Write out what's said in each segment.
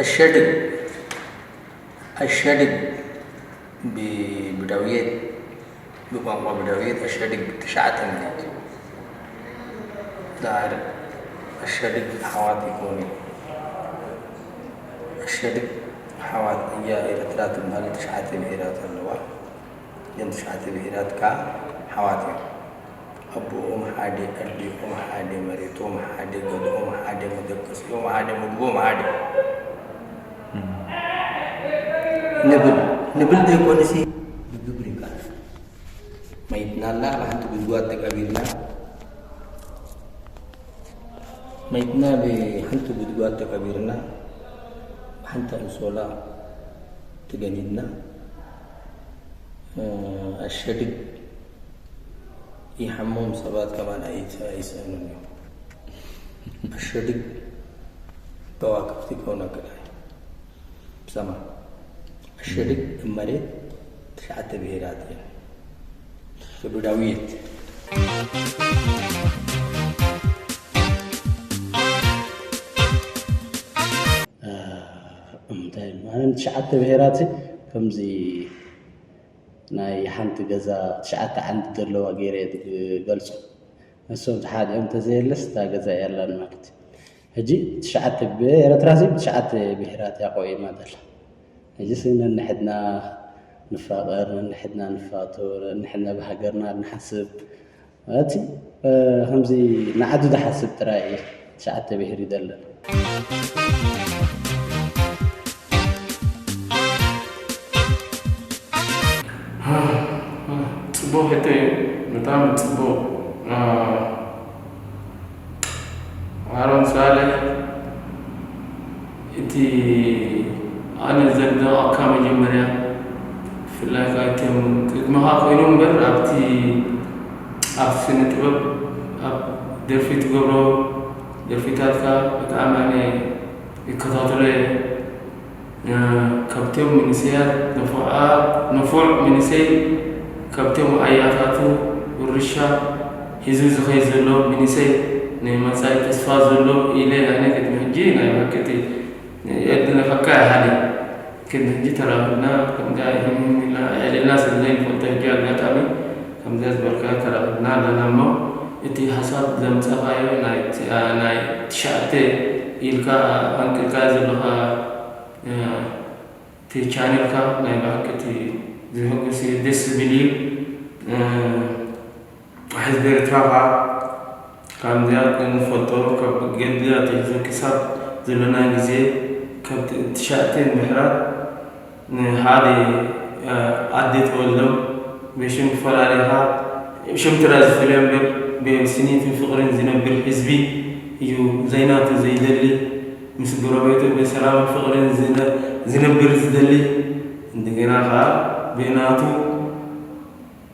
ኣሸድግ ኣሸድግ ብብዳውየት ብቋንቋ ብዳውየት ኣሸድግ ትሽዓተ ማለት እዩ። ዳር ኣሸድግ ኣሕዋት ይኮኑ። ኣሸድግ ኣሕዋት እያ ኤርትራ ትበሃል ትሽዓተ ብሄራት ኣለዋ። እዘን ትሽዓተ ብሄራት ከኣ ኣሕዋት እዮም። ኣቦኦም ሓደ፣ ኣዲኦም ሓደ፣ መሬቶም ሓደ፣ ገዝኦም ሓደ፣ መደቀሲኦም ሓደ፣ ምግቦም ሓደ። ንብል ንብል ዘይኮነሲ ብግብሪ ይቃለስ። መይትና ኣላ፣ ኣብ ሓንቲ ጉድጓድ ተቀቢርና፣ መይትና ብሓንቲ ጉድጓድ ተቀቢርና፣ ብሓንቲ ኣንሶላ ተገኒድና፣ ኣሸድግ ይሓሞም ሰባት ከማን ኣይሰእኑን እዮም። ኣሸድግ ከዋክብቲ ከውና ክላይ ብሰማ ኣሸድግ እመሬት ትሽዓተ ብሄራት እየን። ክብዳውየት እንታይ ማለት ትሽዓተ ብሄራት ከምዚ ናይ ሓንቲ ገዛ ትሽዓተ ዓንዲ ዘለዋ ገይረ ዝገልጾ። ንሶም ተሓዲኦም እንተዘየለስ እታ ገዛ የላን ማለት እዩ። ሕጂ ትሽዓተ ብኤረትራ ሲ ብትሽዓተ ብሄራት እያ ቆይማ ዘላ። ሕጂ ሲ ነንሕድና ንፋቐር፣ ነንሕድና ንፋቶ፣ ነንሕድና ብሃገርና ንሓስብ። እቲ ከምዚ ንዓዱ ዝሓስብ ጥራይ እዩ ትሽዓተ ብሄር ይደለን። ጽቡቕ ሕቶ እዩ። ብጣዕሚ ጽቡቕ። ኣሮን ሳልሕ፣ እቲ ኣነ ዘድንቐካ መጀመርያ፣ ብፍላይ ከኣ እቶም ቅድመኻ ኮይኖም እምበር ኣብቲ ኣብቲ ስነ ጥበብ ኣብ ደርፊ ትገብሮ ደርፊታትካ ብጣዕሚ ኣነ ይከታተሎ እየ። ካብቶም መንእሰያት ንፉዓት ንፉዕ መንእሰይ ካብቶም ኣያታቱ ውርሻ ሒዙ ዝኸይድ ዘሎ መንእሰይ ናይ መጻኢ ተስፋ ዘሎ ኢለ ኣነ ቅድሚ ሕጂ ናይ ብሓቂ እቲ የድንቐካ ይሓሊ ቅድሚ ሕጂ ተራኺብና ከምዚኣ ይህም ኢልና ኣዕሊልና ስለ ዘይንፈልጦ ሕጂ ኣጋጣሚ ከምዚኣ ዝበልካዮ ተራኺብና ኣለና እሞ እቲ ሓሳብ ዘምጻኻዮ ናይ ትሽዓተ ኢልካ ኣንቂልካዮ ዘለኻ እቲ ቻነልካ ናይ ብሓቂ እቲ ዝሕጉስ እዩ፣ ደስ ዝብል እዩ። ሕዝቢ ኤርትራ ከዓ ከምዚኣ ንፈልጦ ካብ ገድሊ ኣትሒዙ ክሳብ ዘለና ግዜ ካብ ትሽዓተ ምሕራት ንሓደ ኣደ ተወልዶም ብሽም ክፈላለኻ ሽም ትራ ዝፍለዮ እምበር ብስኒትን ፍቕርን ዝነብር ህዝቢ እዩ ዘይናቱ ዘይደሊ ምስ ጎረቤቱ ብሰላምን ፍቕርን ዝነብር ዝደሊ እንደገና ከዓ ብናቱ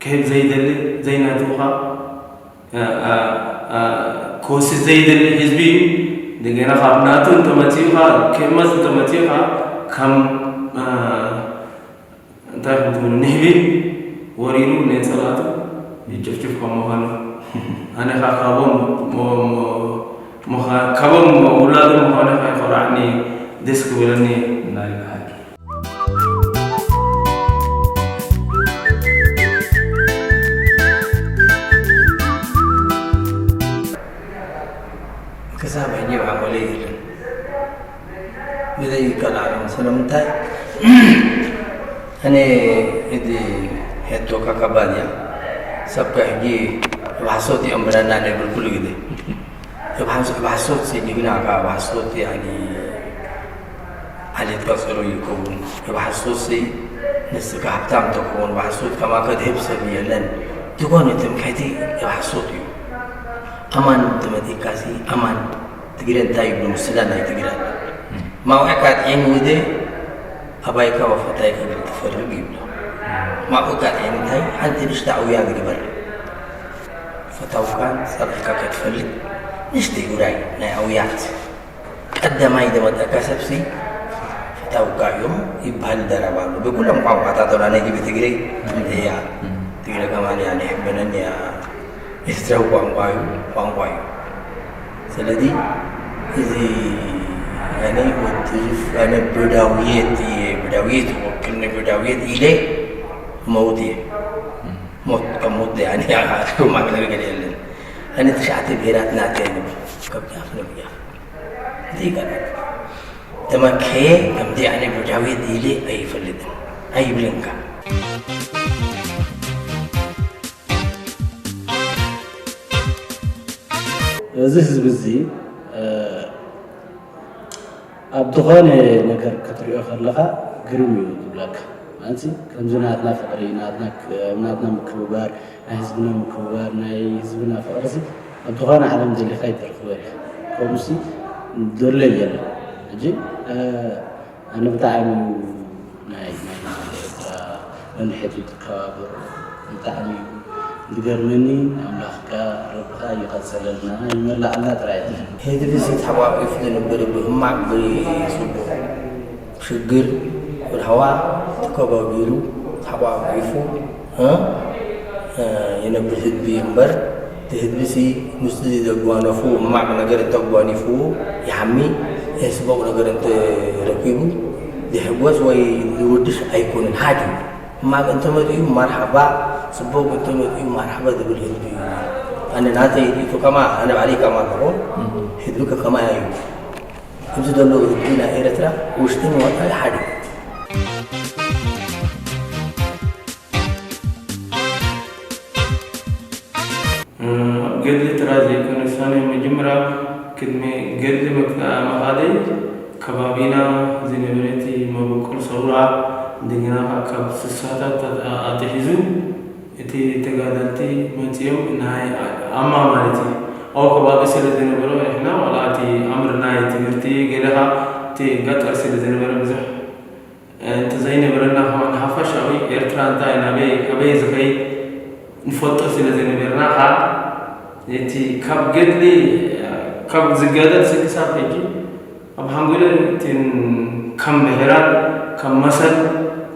ክህብ ዘይደሊ ዘይናቱ ከዓ ክወስድ ዘይደሊ ህዝቢ እዩ። እንደገና ካብ ናቱ እንተመፅኡ ከዓ ክእመፅ እንተመፅኡ ከዓ ከም እንታይ ከም ትብሉ ንህቢ ወሪሩ ናይ ፀላእቱ ይጭፍጭፍ ከም ምዃኑ ኣነ ከዓ ካብኦም ካብኦም ውላዶም ምዃነ ከዓ ይኮርዓኒ ደስ ክብለኒ ናይ ብሓቂ ክሳብ ሕጂ ብዓቐለይ የለን ብዘይ ይከላሎም ስለምንታይ እኔ እዚ ሄቶካ ከባድ እያ ሰብካ ሕጂ ብሓሶት ይእምረና ነብል ኩሉ ግዜ ብሓሶት ሲ ጅግና ካ ብሓሶት ያኒ ዓሌትካ ጽሩይ ይከውን ብሓሶት ሲ ንስካ ሃብታም ተከውን ብሓሶት ከማካ ድህብ ሰብ የለን ዝኾነ ትምክሕቲ ብሓሶት እዩ ኣማን ተመጢካሲ ኣማን ትግረ እንታይ ይብሉ ምስላ ናይ ትግረ ማውዕካ ጥዒሙ ውደ ኣባይካ ወፈታይካ ግልጥፈሉ ይብሎ። ማውዕካ ጥዒሙ እንታይ ሓንቲ ንእሽቶ ኣውያት ግበር። ፈታውካን ጸርፍካ ከትፈልጥ ንእሽተይ ጉዳይ ናይ ኣውያት። ቀዳማይ ደመጠካ ሰብሲ ፈታውካ እዮም ይበሃል ደረባ ኣሎ። ብኩሎም ቋንቋታት ወላ ናይ ግቢ ትግርይ ከምዚ እያ። ትግረ ከማን እያ ንሕበነን እያ። ኤርትራዊ ቋንቋ እዩ፣ ቋንቋ እዩ። ስለዚ እዚ ኣነ ወዲ ኣነ ብዳውየት እየ፣ ብዳውየት ወክልኒ ብዳውየት ኢለ መውት እየ። ሞት ከም ሞት እያ፣ ኣነ ሕማቅ ነገር የለን። ኣነ ትሽዓተ ብሄራት ናተይ እየ ንብል፣ ካብ ጫፍ ናብ ጫፍ። እዚ ይቀርብ። ተመክሔ ከምዚ ኣነ ብዳውየት ኢለ ኣይፈልጥን፣ ኣይብልንካ። እዚ ህዝቢ እዚ ኣብ ዝኾነ ነገር ክትሪኦ ከለኻ ግርም እዩ ዝብለካ። ማለት ከምዚ ናትና ፍቕሪ፣ ናትና ናትና ምክብባር፣ ናይ ህዝብና ምክብባር፣ ናይ ህዝብና ፍቕሪ እዚ ኣብ ዝኾነ ዓለም ደሊኻ ኣይትረኽቦ ኢኻ። ከምኡሲ ዘሎ የለን። ሕጂ ኣነ ብጣዕሚ ናይ ናይ ኤርትራ ነንሕድሕዱ ትከባበሩ ብጣዕሚ እዩ ዝገርመኒ። ኣምላኽ ከኣ ረቢ ከኣ ይቐጸለልና ይመላኣልና ጥራይ። ህዝቢ እዚ ተሓቋቂፉ ዝነብር ብህማቕ ብጽቡቕ ሽግር ርህዋ ተከባቢሩ ተሓቋቂፉ ይነብር ህዝቢ እዩ እምበር፣ እቲ ህዝቢሲ ምስዚ ዘጓነፉ ሕማቕ ነገር እንተጓኒፍዎ ይሓሚ፣ ጽቡቕ ነገር እንተረኪቡ ዝሕጎስ ወይ ዝውድስ ኣይኮነን። ሓደ እዩ። ሕማቕ እንተመጺኡ መርሓባ፣ ጽቡቕ እንተመጺኡ መርሓባ ዝብል ህዝቢ እዩ። ኣነ ናተይ ርእይቶ ከማ ኣነ ባዕለይ ከማ ኣለኹ፣ ህዝቢ ከከማይ እዩ። ኣብዚ ዘሎ ህዝቢ ናይ ኤርትራ ውሽጥን ወጻኢ ሓደ እዩ። ኣብ ገድሊ ጥራይ ዘይኮነስ ናይ መጀመርያ ቅድሚ ገድሊ ምኻደይ ከባቢና ዝነበረ እቲ መበቆል ሰውራ እንደገና ካብ ስሳታት ኣትሒዙ እቲ ተጋደልቲ መጺኦም ናይ ኣማ ማለት እዩ ኣብኡ ከባቢ ስለ ዝነበሩ ንሕና ዋላ እቲ ኣምር ናይ ትምህርቲ ገለኻ እቲ ገጠር ስለ ዝነበረ ብዙሕ እንተዘይነበረና ከማን ሓፈሻዊ ኤርትራ እንታይ ናበይ ካበይ ዝኸይድ ንፈልጦ ስለ ዘይነበርና ከኣ እቲ ካብ ገድሊ ካብ ዝጋደል ክሳብ ሕጂ ኣብ ሓንጎለ እቲን ከም ብሕራር ከም መሰል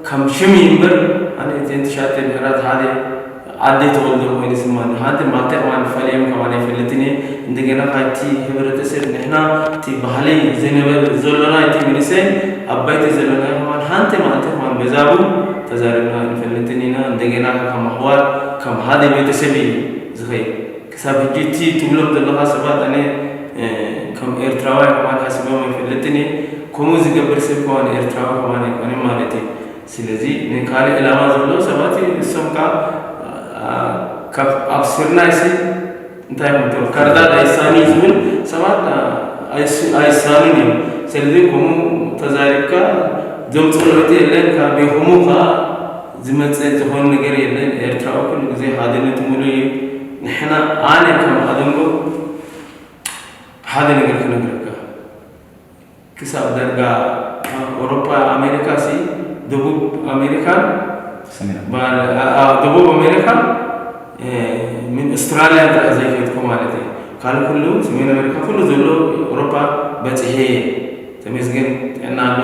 ከም ሽም እዩ እምበር ኣነ እቲን ትሻተ ብሕራት ሓደ ዓደይ ተወልደ ኮይኑ ስማኒ ሓንቲ ማልተ ከማን ፈሊዮም ከማን ኣይፈልጥን እየ እንደገና ካብቲ ሕብረተሰብ ንሕና እቲ ባህሊ ዝነበረ ዘሎና እቲ መንእሰይ ኣብ ባይቲ ዘሎና ከማን ሓንቲ ማልተ ከማን በዛቡ ተዛሪብና ኣይንፈልጥን ኢና እንደገና ከም ኣሕዋት ከም ሓደ ቤተሰብ እዩ ዝኸይድ ክሳብ ሕጂ እቲ ትብሎም ዘለኻ ሰባት ኣነ ከም ኤርትራውያን ከማን ሓሲቦም ኣይፈልጥን እየ ከምኡ ዝገብር ሰብ ከማን ኤርትራዊ ከማን ኣይኮነን ማለት እዩ ስለዚ ንካልእ ዕላማ ዘለዉ ሰባት ንሶም ከኣ ካብ ኣብ ስርናይሲ እንታይ ምቶ ከርዳድ ኣይሳኒ ዝብል ሰባት ኣይሳኑን እዮም። ስለዚ ከምኡ ተዛሪብካ ዘምፅኦ ለውጢ የለን። ካብ ይኹሙ ከዓ ዝመፅእ ዝኾን ነገር የለን። ኤርትራዊ ኩሉ ግዜ ሓድነቱ ሙሉእ እዩ። ንሕና ኣነ ከም ኣደንጎ ሓደ ነገር ክነግረካ ክሳብ ዳርጋ ኣውሮፓ ኣሜሪካ ሲ ደቡብ ኣሜሪካን ደቡብ ኣሜሪካ ምን ኣስትራልያ ጥራሕ ዘይከድኩ ማለት እዩ ካልእ ኩሉ ሰሜን ኣሜሪካ ኩሉ ዘሎ ኣውሮፓ በፅሐ እየ ተመስገን ጥዕና ኣሎ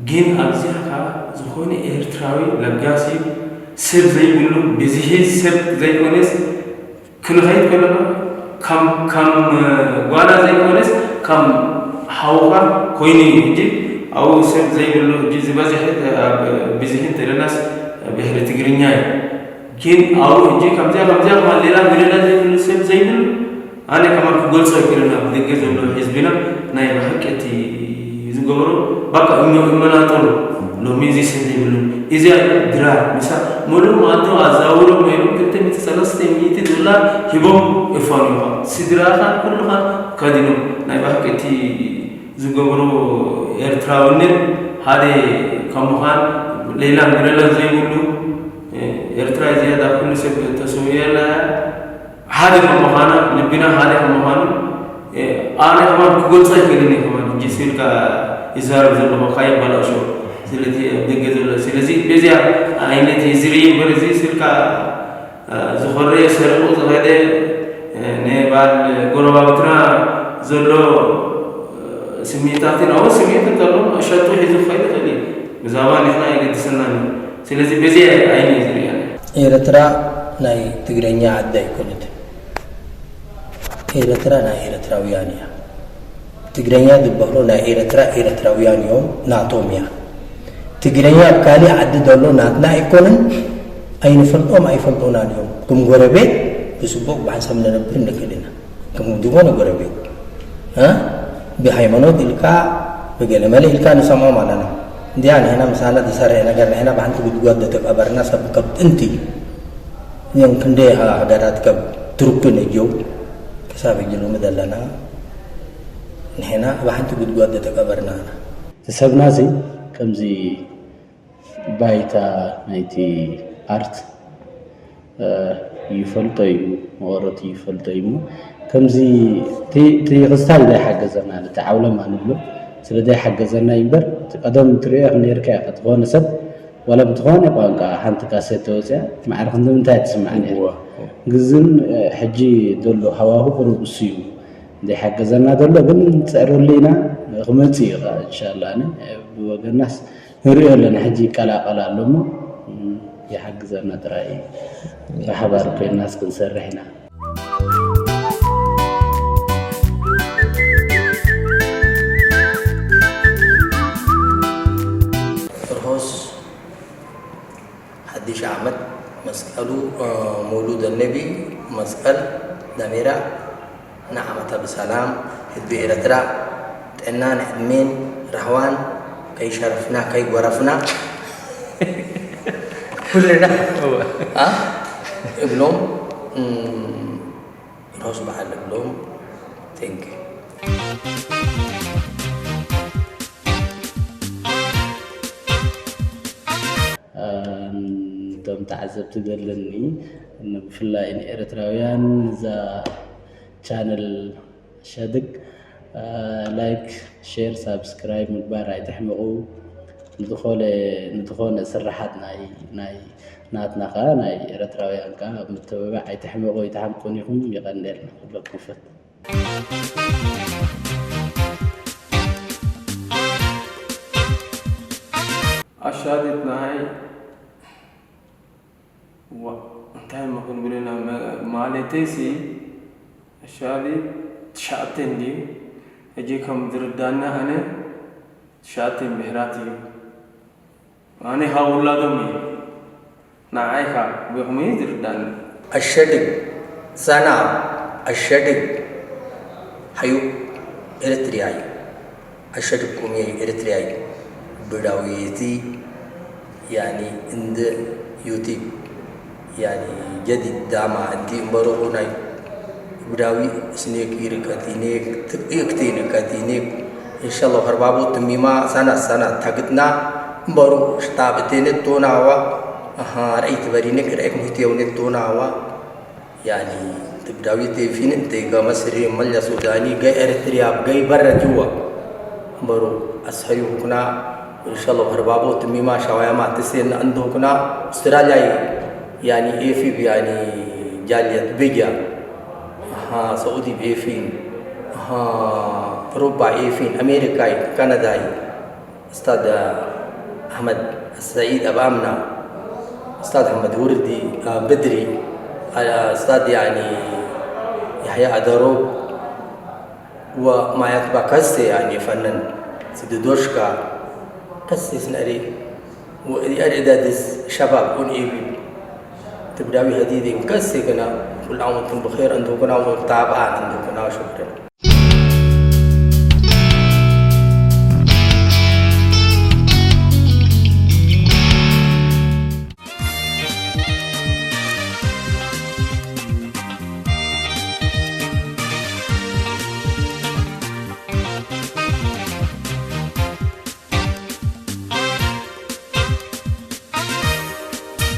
ግን ኣብዚኣ ከዓ ዝኾነ ኤርትራዊ ለጋሲ ሰብ ዘይብሉ ብዝሒ ሰብ ዘይኮነስ ክንኸይድ ከለና ከም ከም ጓና ዘይኮነስ ከም ሓውኻ ኮይኑ እዩ ሕጂ ኣብኡ ሰብ ዘይብሉ ሕጂ ዝበዝሐ ብዝሒ እንተለናስ ብሕሪ ትግርኛ እዩ ግን ኣብኡ ሕጂ ከምዚኣ ከምዚኣ ከማን ሌላ ምልላ ዘይብሉ ሰብ ዘይብሉ ኣነ ከማን ክገልጾ ኣይክእልን ኣብ ደገ ዘሎ ህዝብና ናይ ብሓቂ እቲ ዝገብሮ ባቃ እመናጠሉ ሎሚ እዚ ሰብ ዘይብሉ እዚኣ ድራር ምሳ ሙሉእ መዓልቲ ኣዛውሮም ነይሮም ክልተ ሚእቲ ሰለስተ ሚእቲ ዶላር ሂቦም የፋንዩኻ ስድራኻን ኩሉኻን ከዲኖም ናይ ብሓቂ እቲ ዝገብሮ ኤርትራውነት ሓደ ከም ምዃን ሌላን ብለላን ዘይብሉ ኤርትራ እዚኣ ዳ ኩሉ ሰብ ተሰዊእላ ሓደ ከም ምዃና ልቢና ሓደ ከም ምዃኑ ኣነ ከማን ክገልጾ ኣይክእልን እየ ከማን ሕጂ ስልካ ይዛረብ ዘለኹ ካየባላሾ ስለዚ ኣብ ደገ ዘሎ ስለዚ በዚያ ዓይነት ዝርኢ እምበር እዚ ስልካ ዝኾረየ ሰሪቑ ዝኸደ ንባል ጎረባብትና ዘሎ ስምዒታት ናብኡ ስምዒት እንተሎ ሸጡ ሒዙ ክኸይድ ይኽእል እዩ። ብዛዕባ ንሕና ኣይገድሰናን እዩ። ስለዚ በዚ ዓይኒ እዩ ዝርእየና። ኤርትራ ናይ ትግረኛ ዓዲ ኣይኮነትን። ኤርትራ ናይ ኤርትራውያን እያ። ትግረኛ ዝበህሎ ናይ ኤርትራ ኤርትራውያን እዮም፣ ናቶም እያ። ትግረኛ ኣብ ካሊእ ዓዲ ዘሎ ናትና ኣይኮነን፣ ኣይንፈልጦም ኣይፈልጦናን እዮም። ከም ጎረቤት ብጽቡቕ ብሓንሳብ ንነብር ንኽእል ኢና። ከም ዝኾነ ጎረቤት እ ብሃይማኖት ኢልካ ብገለመለ ኢልካ ንሰምዖም ኣለና። እንዲያ ንሕና ምሳና ዝሰርሕ ነገር ንሕና ብሓንቲ ጉድጓድ ዝተቀበርና ሰብ ካብ ጥንቲ እዚኦም ክንደይ ሃገራት ካብ ቱርኪ ነጀው ክሳብ ሕጂ ሎሚ ዘለና ንሕና ብሓንቲ ጉድጓድ ዝተቀበርና ኢና። እቲ ሰብና እዚ ከምዚ ባይታ ናይቲ ኣርት ይፈልጦ እዩ፣ መቐረቱ ይፈልጦ እዩ እሞ ከምዚ እቲ እቲ ክስታይ ዘይሓገዘና ነቲ ዓውለማ ንብሎ ስለ ዘይሓገዘና እዩ እምበር እቲ ቀደም ትርእዮ ኢኻ ነርካ ኢኻ ዝኾነ ሰብ ዋላ ብዝኾነ ቋንቋ ሓንቲ ካሴት ተወፅያ ማዕረ ክንዲ ምንታይ ትስማዕ ነይራ። እወ። ግዝን ሕጂ ዘሎ ሃዋሁ ቁሩብ እሱ እዩ ዘይሓገዘና ዘሎ ግን ንፅዕረሉ ኢና ክመፅእ እዩ ከዓ እንሻላ ኣነ ብወገናስ ንሪኦ ኣለና ሕጂ ይቀላቀል ኣሎ እሞ ይሓግዘና ጥራይ እዩ። ብሓባር ኮይንናስ ክንሰርሕ ኢና። ርሆስ ሓድሽ ዓመት መስቀሉ ሙሉድ ነቢ መስቀል ዳሜራ ንዓመታ ብሰላም ህዝቢ ኤረትራ ጥዕናን ዕድሜን ራህዋን ከይሸረፍና ከይጎረፍና ኩልና እወ። ኣ እብሎም እም፣ ሮስ በዓል እብሎም። Thank you። እቶም ተዓዘብቲ ዘለኒ ብፍላይ ንኤርትራውያን እዛ ቻነል ሸድግ ላይክ ሼር ሳብስክራይብ ምግባር ኣይትሕምቑ። ንዝኾነ ንዝኾነ ስራሓት ናይ ናይ ናትና ከዓ ናይ ኤርትራውያን ከዓ ምትብባዕ ኣይትሕምቑ ኣይትሓምቁን ኢኹም። የቐንየልና ኩለኩም ፈት ኣሻዲት ንዓይ ዋ እንታይ እሞ ክንብል ኢና ማለተይሲ ኣሻዲት ትሽዓተ እንድዩ ሕጂ ከም ዝርዳኒ ኣነ ትሽዓተ ብሕራት እዩ ኣነ ካብ ውላዶም እዩ ንዓይ ከኣ ብኹም እዩ ዝርዳኒ። ኣሸድግ ዛና ኣሸድግ ሓዩ ኤርትርያ እዩ ኣሸድግ ቁምየ ኤርትርያ እዩ ብዳውየቲ ያኒ እንደ ዩቲብ ያኒ ጀዲድ ዳማ እንቲ እምበረቁ ናይ ብዳዊ ስኔክ ይርከቲኔክ ትቅክቲን ከቲኔክ እንሻላ ኸርባቦ ትሚማ ሳና ሳና ታግጥና እምበሩ ሽታ ብቴኔት ቶናዋ ኣሃ ርአይ ትበሪኔክ ርአይክ ሙህትየውኔት ቶናዋ ያኒ ትብዳዊ ቴፊን እንተ ገመስሪ መለሱ ዳኒ ገይ ኤርትሪያ ገይ በረጅዋ እምበሩ ኣስሐዩ ኩና እንሻላ ኸርባቦ ትሚማ ሻዋያማ ትሴን እንዶ ኩና ኣውስትራልያ ያኒ ኤፊብ ያኒ ጃልየት ብያ ኣሃ ሰዑዲ ብኤፊን ኣሃ ሩባ ኤፊን ኣሜሪካይ ካናዳይ استاد احمد السعيد ابامنا استاد احمد وردي بدري استاد يعني يحيى ادروب وما يتبع كسي يعني فنان سيدي دوشكا كسي سنري وإعداد الشباب أون إيبي تبداوي هديدين كسي كنا كل عام وانتم بخير عندكم وتعبان عندكم شكرا